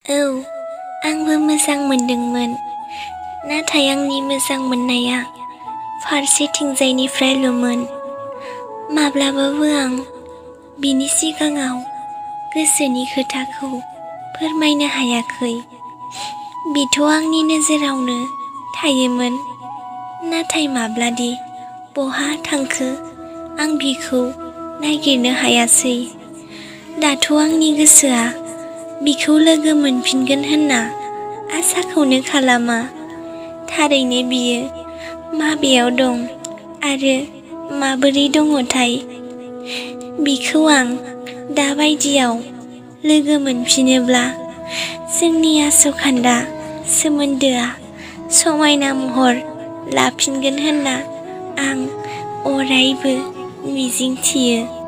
औ, आंबो मोजां मोनदोंमोन, नाथाय आंनि मोजां मोननाया फारसेथिंजायनिफ्रायल'मोन। माब्लाबाबो आं बिनि सिगाङाव गोसोनि खोथाखौ फोरमायनो हायाखै। बिथ' आंनि नोजोरावनो थायोमोन, नाथाय माब्लादि बहा थांखो आं बिखौ नागिरनो हायासै। दाथ' आंनि गोसोआ बिखौ लोगो मोनफिनगोन होनना आसाखौनो खालामा। थारैनो बियो माबेयाव दं आरो माबोरै दङथाय? बिखौ आं दाबायदियाव लोगो मोनफिनोब्ला जोंनि आसखान्दा सोमोन्दोआ समायना महर लाफिनगोन होनना आं अरायबो मिजिंथियो।